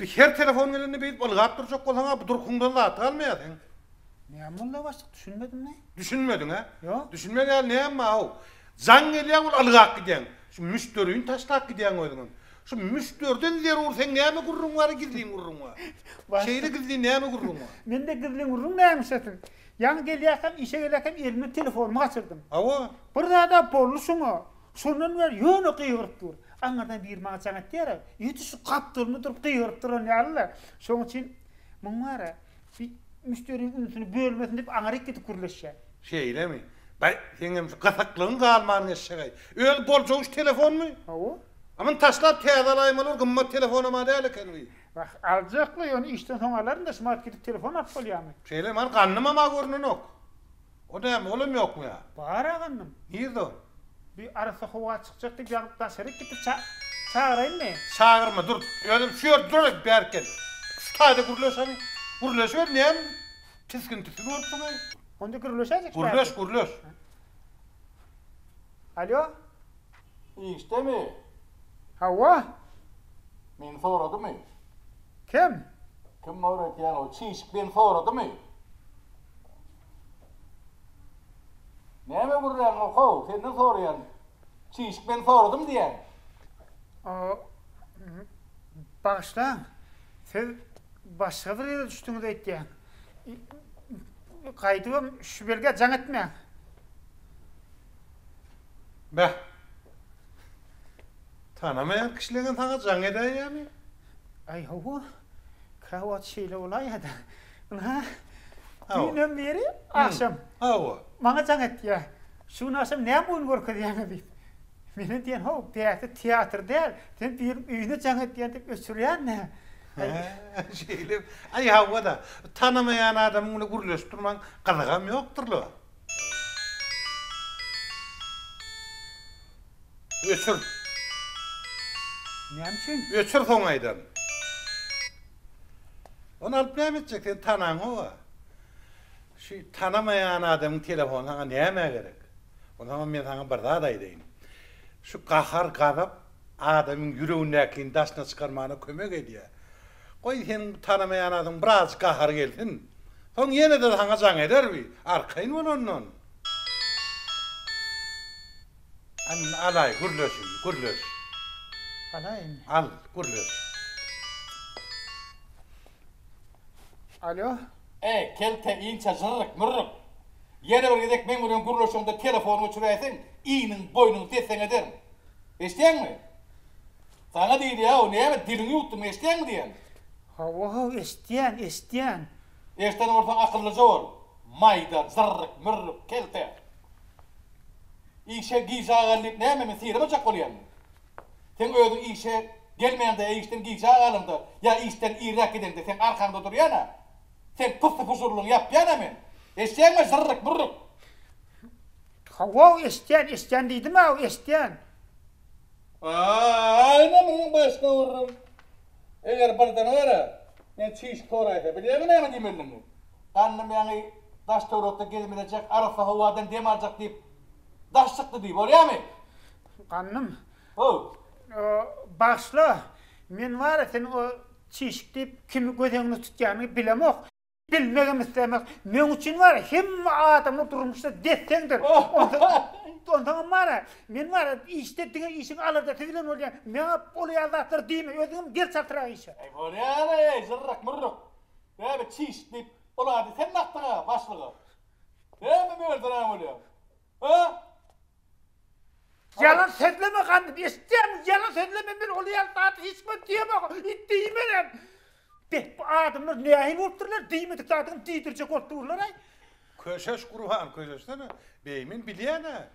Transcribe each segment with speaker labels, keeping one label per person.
Speaker 1: Bi her telefon gelende beýdip ylgap durjak bolsaň-a bu durkuňdan zat galmaýar seň.
Speaker 2: Näme boldy başlyk düşünmedim-le.
Speaker 1: Düşünmediň-ä?
Speaker 2: Ýok.
Speaker 1: Düşünmez ýaly näme bar-ow? Jaň gelýär ol ylgap gidýäň. Şu müşderini taşlap gidýäň özüňem. Şu müşderiden zerur seň näme gürrüň bar gizlin gürrüň bar? Şeýle gizlin näme gürrüň bar?
Speaker 2: Mende gizlin gürrüň nämiş asyl? Ýaňy gelýärkäm işe gelýärkäm elimden telefonymy gaçyrdym.
Speaker 1: Hawa.
Speaker 2: Bir zad-a boldy şoňa. Şondan bäri ýöne gygyryp dur. Aňyrdan biri maňa jaň etýär-ä. Ýiti şu gapdalynda durup gygyryp duran ýaly-la. Şoň üçin muň bar-a, bir müşderiň ünsüni bölmesin diýip aňryk gidip gürleşýän.
Speaker 1: Şeýlemi? Baý, seňem şu gysyklygyň galman geçjeg-aý. Özi boljak şu telefonmy?
Speaker 2: Hawa.
Speaker 1: A muny taşlap täze alaýmaly bir gymmat telefonam-a däl eken bi.
Speaker 2: Wah, aljakla, ýöne işden soň alaryn-da, şu wagt gidip telefon alyp bolýarmy?
Speaker 1: Şeýlemi? Hany gandymam-a görnenok. O näme, olam ýokmy ýa?
Speaker 2: Bar-a gandym.
Speaker 1: Nirde ol?
Speaker 2: Bir arassa howa çykjak diýip ýaňy daşaryk gitdi, ça, çagyraýynmy?
Speaker 1: Çagyrma, dur. Özüm şu ýerde dur, bärik gel. Şu taýda gürleş hany. Gürleşiber, näme tisgin-tisgin bolupsyň-aý?
Speaker 2: Onda gürleşäýjek şu
Speaker 1: Gürleş, gürleş.
Speaker 2: Alýo.
Speaker 3: Işdemi?
Speaker 2: Hawa.
Speaker 3: Meni soradymy?
Speaker 2: Kim?
Speaker 3: Kim öwretýän o çişik meni soradymy? Näme gürläňok how, senden soraýan. Çişik meni soradymy diýýän.
Speaker 2: Bagyşlaň, siz başga bir ýere düşdüňiz öýtýän. Gaýdybam şu belgä jaň etmäň.
Speaker 1: Beh. Tanamaýan kişileňem saňa jaň edäýýämi?
Speaker 2: Aý hawa. Käwagt şeýle bolaýýa-da. Ynha, düýnem biri agşam.
Speaker 1: Hawa.
Speaker 2: Maňa jaň etýär. Şu gün agşam näme oýun görkezýäňiz diýip. Menem diýen, how, bärde teatr däl, sen biriniň öýüne jaň edýän diýip öçürýän-dä.
Speaker 1: Hä, şeýlemi? Aý hawa-da, tanamaýan adamyň bilen gürleşip durmaň gyzygam ýokdur-la. Öçür.
Speaker 2: Näme üçin?
Speaker 1: Öçür soň aýdaryn. Ony alyp näme etjek, sen tanaňok-a. Şu tanamaýan adamyň telefony saňa nämä gerek? Onsoňam men saňa bir zat aýdaýyn. Şu gahar-gazap adamyň ýüregindäkini daşyna çykarmana kömek edýär. Goý, seniň bu tanamaýan adamyň birazjyk gahary gelsin. Soň ýene-de saňa jaň eder bi. Arkaýyn bol ondan. Indi alaý, gürleş indi, gürleş.
Speaker 2: Alaýyn.
Speaker 1: Al, gürleş.
Speaker 2: Alo.
Speaker 3: Eý, kelte, inçe, jyrryk, mürrük! Ýene bir gezek meň bilen gürleşeňde telefonyňy öçüräýseň, iniň boýnuňy desseň ederin. Eşidýäňmi? Saňa diýilýä-ow, näme diliňi ýuwtduň, eşidýäňmi diýýän?
Speaker 2: Hawa-haw, eşidýän, eşidýän.
Speaker 3: Eşiden bolsaň akyllyja bol. Maýda, jyrryk, mürrük, kelte. Işe gijä gal diýip näme men sylamajak bolýanmy? Seň özüň işe gelmeýäňde ýa işden gijä galaňda ýa işden irräk gideňde seň arkaňda durýan-a. Seň pyssy-pujurlygyňy ýapýan-a men. Eşidýäňmi jyrryk-mürrük?
Speaker 2: Hawa, eşidýän, eşidýän diýdim-ä, eşidýän.
Speaker 3: A-a, ine munuň başga gürrüň. Eger birden bar-a, men çişik soraýsa, bilýäňmi näme diýmelidigimi? Gandym ýaňy daş-töwerekde gezim edejek, arassa howadan dem aljak diýip, daş çykdy diý, bolýamy?
Speaker 2: Gandym.
Speaker 3: How.
Speaker 2: Bagyşla, men bar-a seniň o çişik diýip kimi göz öňünde tutýanyňy bilemok. Bilmegem islemok. Meň üçin bar-a hemme adamlar durmuşda des-deňdir. Onsoňam bar-a, men bar-a işde diňe işiň aladasy bilen bolýan. Maňa ol ýaly zatlary diýme, özüňem gel çaltrak işe.
Speaker 3: Eý, bolýar-eý, jyrryk-mürrük. Näme çişik diýip, ol ady sen dakdyň-a başlyga. Näme möldürän bolýaň? Hä?
Speaker 2: Ýalan sözleme gandym, eşitýäňmi, ýalan sözleme, men ol ýaly zady hiç kime diýemok, diýmenem. Beh, bu adamlar nähili bolupdyrlar, diýmedik zadyňy diýdirjek bolup durlar-aý.
Speaker 1: Köşeş Gurban, köşeşsene. Beý, men bilýän-ä.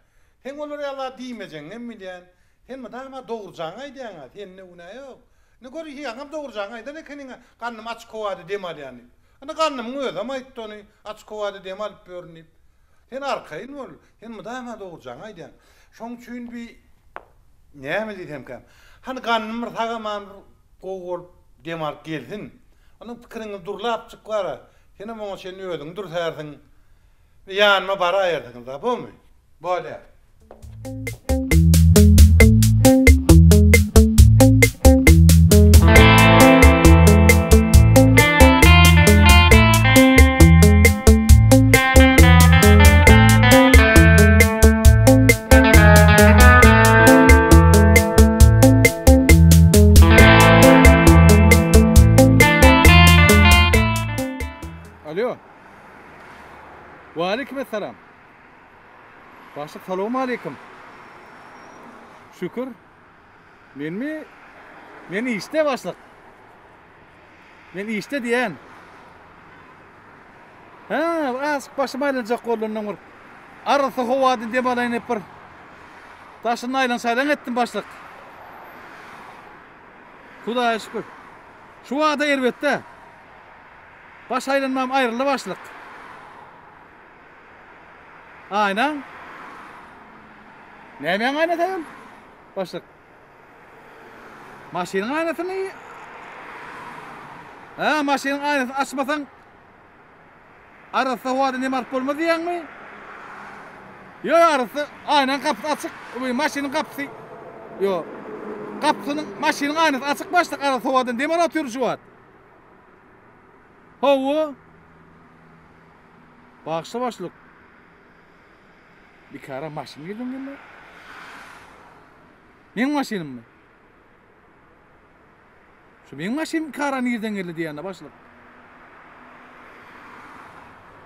Speaker 1: Seň olar ýaly zat diýmejegiňem bilýän. Sen mydama dogrujaňy aýdýaň-a, sende günä ýok. Indi gör, ýaňam dogrujaňy aýdan ekeniň-ä, gandym açyk howada dem alýan diýip. Indi gandymyň özem aýtdy ony, açyk howada dem alyp ýörün diýip. Sen arkaýyn bol, sen mydama dogrujaňy aýdýaň. Şoň üçin bi näme diýsemkäm, hany gandym bir sag-aman bir gowy bolup dem alyp gelsin. Onuň pikiriňi durlapjyk bar-a, senem oňa çenli özüňi dürsärsiň. Ýanyma baraýersiňiz-a, bomy? Bolýar.
Speaker 3: Alýo. Waleýkim essalam. Başlyk salowmaleýkim. Şükür. Menmi? Men işde başlyk. Men işde diýen. Hä, bir azajyk başym aýlanjak boldy ondan bir. Arassa howadan dem alaýyn diýip bir daşynda aýlan-şaýlan etdim başlyk. Hudaýa şükür. Şu wada erbetde. Baş aýlanmam aýryldy başlyk. Aýnaň? Nämäň aýnasy ol? Başlyk. Maşynyň aýnasyny Hä, maşynyň aýnasyny açmasaň arassa howada nem alyp bolmaz diýýäňmi? Ýok, arassa aýnaň gapysy açyk, bu maşynyň gapysy. Ýok. Gapysynyň, maşynyň aýnasy açyk başlyk, arassa howadan dem alyp otyr şu wagt. Hawa. Bagyşla başlyk. Bikara maşyn girdiň geldi. Meň maşynymmy? Şu meň maşynym bikara nirden geldi diýende başlyk.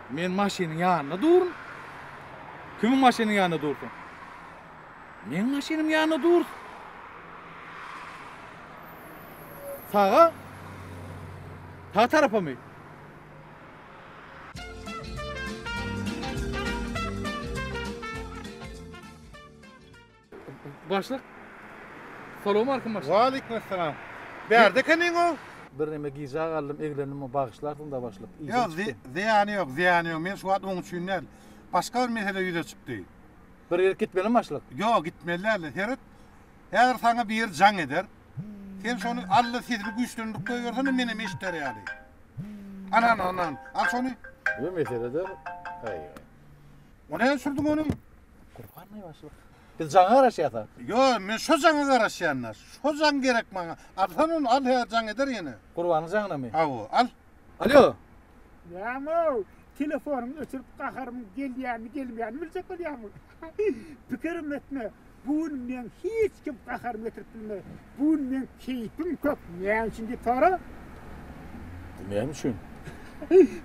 Speaker 3: Men maşynyň ýanynda durun. Kimiň maşynyň ýanynda dursuň? Meň maşynym ýanynda dur. Saga? Sag tarapamy? Başlyk. Salowmalikim başlyk.
Speaker 1: Waleýkim essalam. Bärde ekeniň o?
Speaker 3: Birneme gijä galdym, eglendim, bagyşlarsyň-da başlyk.
Speaker 1: Ýok, zyýany ýok, zyýany ýok. Men şu wagt oň üçin däl. Başga bir mesele ýüze çykdy.
Speaker 3: Bir ýerik gitmelimi başlyk?
Speaker 1: Ýok, gitmeli däl. Seret, häzir saňa biri jaň eder. Sen şony al-da sesini güýçlendirip goýbersene, menem eşider ýaly. Al, al, al, al. Al şony.
Speaker 3: Ýok, mesele däl. Aý.
Speaker 1: O näme sürdüň ony?
Speaker 3: Gurbanmy başlyk? Biz jaňa garaşýas-a.
Speaker 1: Ýok, men şo jaňa garaşýan-da. Şo jaň gerek maňa. Alsana ony, al häzir jaň eder ýene.
Speaker 3: Gurbanyň jaňynamy?
Speaker 1: Hawa, al.
Speaker 3: Alýo.
Speaker 2: Näme-ow, telefonyňy öçürip gaharymyň gelýänini gelmeýänini biljek bolýarmyň? Pikirim etme, bu gün meň hiç kim gaharymy getirip bilmez. Bu gün meň keýpim kök, näme üçin diýip sora?
Speaker 3: Näme üçin?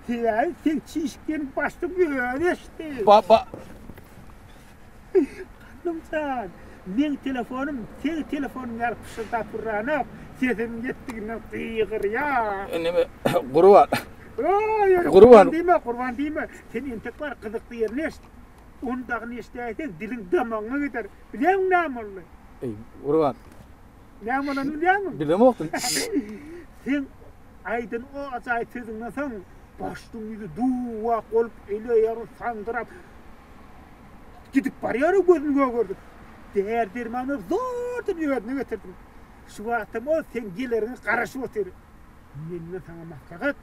Speaker 2: Sebäbi seň çişiklerini başlygyň özi eşitdi.
Speaker 3: Ba ba.
Speaker 2: Gandym jan, meň telefonym seň telefonyň ýaly pyşyrdap gürränok, sesimiň ýetdiginden gygyrýar.
Speaker 3: Neme, Gurban.
Speaker 2: Oý, ýöne Gurban diýme, Gurban diýme. Sen entek bar gyzykly ýerini eşit. Ony dagyny eşidäýseň, diliň damagyňa gider. Bilýäňmi näme boldy?
Speaker 3: Eý, Gurban.
Speaker 2: Näme bolanyny bilýäňmi?
Speaker 3: Bilemokdym.
Speaker 2: Seň aýdan o ajaýyp sözüňden soň, başlygyň ýüzi duw-ak bolup, eli-aýagy sandyrap, Gidip barýar-a gözüni gögerdip. Däri-dermany zordan özüne getirdim. Şu wagtam ol seň geleriňe garaşyp otyr. Menden saňa maslahat,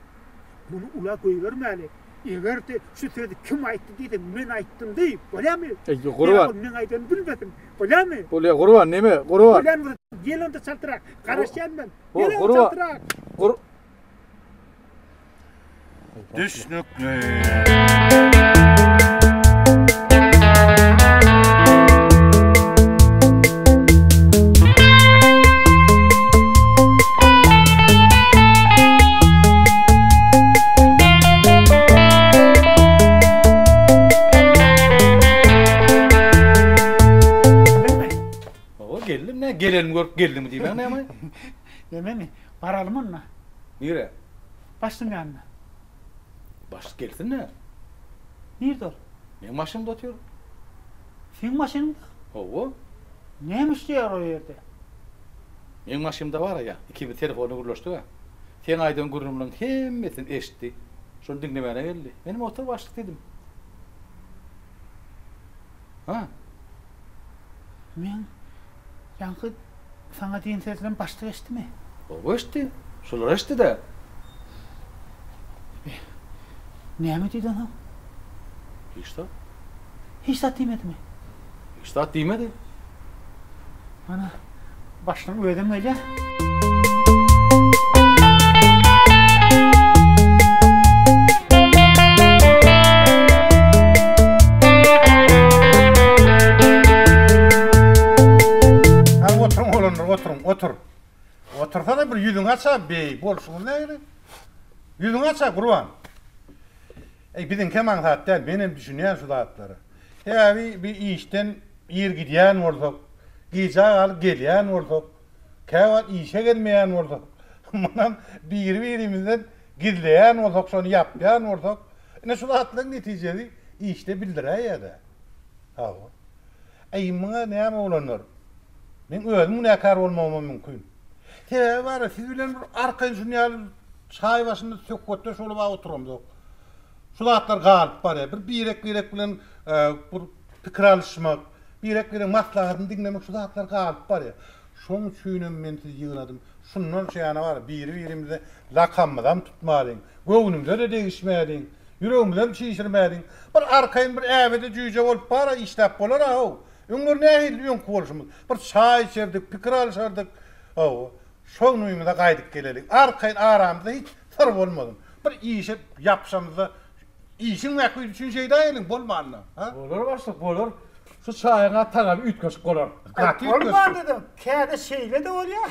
Speaker 2: muny ula goýbermäli. Eger-de şu sözi kim aýtdy diýseň, men aýtdym diý, bolýamy?
Speaker 3: Eý, Gurban.
Speaker 2: Ol meň aýdanymy bilmesin, bolýamy?
Speaker 3: Bolýa, Gurban, neme, Gurban.
Speaker 2: Bolýan bolsa, gel onda çaltrak, garaşýan men. Gel onda çaltrak.
Speaker 3: Gur.
Speaker 1: Düşnükli.
Speaker 3: Hawa geldim nä gelenimi görüp geldimi diýmäň näme?
Speaker 2: Nememi? Baralymy onda?
Speaker 3: Nirä?
Speaker 2: Başlygyň ýanyna.
Speaker 3: Başlyk gelsin-dä.
Speaker 2: Nirde ol?
Speaker 3: Meň maşynymda otyr.
Speaker 2: Seň maşynyňda?
Speaker 3: Hawa.
Speaker 2: Näme işleýär o ýerde?
Speaker 3: Meň maşynymda bar-a ýa. Ikimiz telefonda gürleşdik-ä. Seň aýdan gürrüňleň hemmesini eşitdi. Şony diňlemäne geldi. Menem otur başlyk diýdim. Ha?
Speaker 2: Meň ýaňky saňa diýen sözlerim başda eşitdimi?
Speaker 3: Gowy eşitdi. Şular eşitdi-dä.
Speaker 2: Be, näme diýdi onsoň?
Speaker 3: Hiç zat.
Speaker 2: Hiç zat diýmedimi?
Speaker 3: Hiç zat diýmedi.
Speaker 2: Ana, başlygyň özem gelýär.
Speaker 1: Hany oturyň oglanlar, oturyň, otur. Otursana bir ýüzüňi aç-a, beý, bolşuňyz nähili? Ýüzüňi aç-a, Gurban. Eý, biziňkem aňsat däl, menem düşünýän şu zatlara. Sebäbi bi işden ir gidýän bolsak, gijä galyp gelýän bolsak, käwagt işe gelmeýän bolsak, munam biri-birimizden gizleýän bolsak, şony ýapýan bolsak, ine şu zatlaryň netijesi işde bildiräýýär-dä. Hawa. Eý, muňa näme bolandyr? Meň özüm günäkär bolmagymam mümkin. Sebäbi bar-a, siz bilen bir arkaýyn şuny ýaly çaý başynda söhbetdeş bolup-a oturamzok. Şu zatlar galyp barýar. Bir birek-birek bilen bir pikir alyşmak, birek-biregiň maslahatyny diňlemek şu zatlar galyp barýar. Şoň üçinem men sizi ýygnadym. Şundan şu ýana bar, biri-birimize lakamymyzam tutmalyň, göwnümize-de degişmäliň, ýüregimizem çişirmäliň. Bir arkaýyn bir äbede-jüýje bolup bar-a işläp bolar-a-how. Öňler nähilidi öňki bolşumyz? Bir çaý içerdik, pikir alyşardyk. Hawa, şo günümize gaýdyp geleliň. Arkaýyn aramyzda hiç syr bolmasyn. Bir işe ýapyşamyzda işiň bähbidi üçin şeýdäýeliň bolmanda, ha?
Speaker 3: Bolar başlyk, bolar. Şu çaýyň-a tagamy üýtgeşik bolar.
Speaker 1: Gaty üýtgeşik.
Speaker 2: Bolmanda-da, käde şeýle-de bolýar.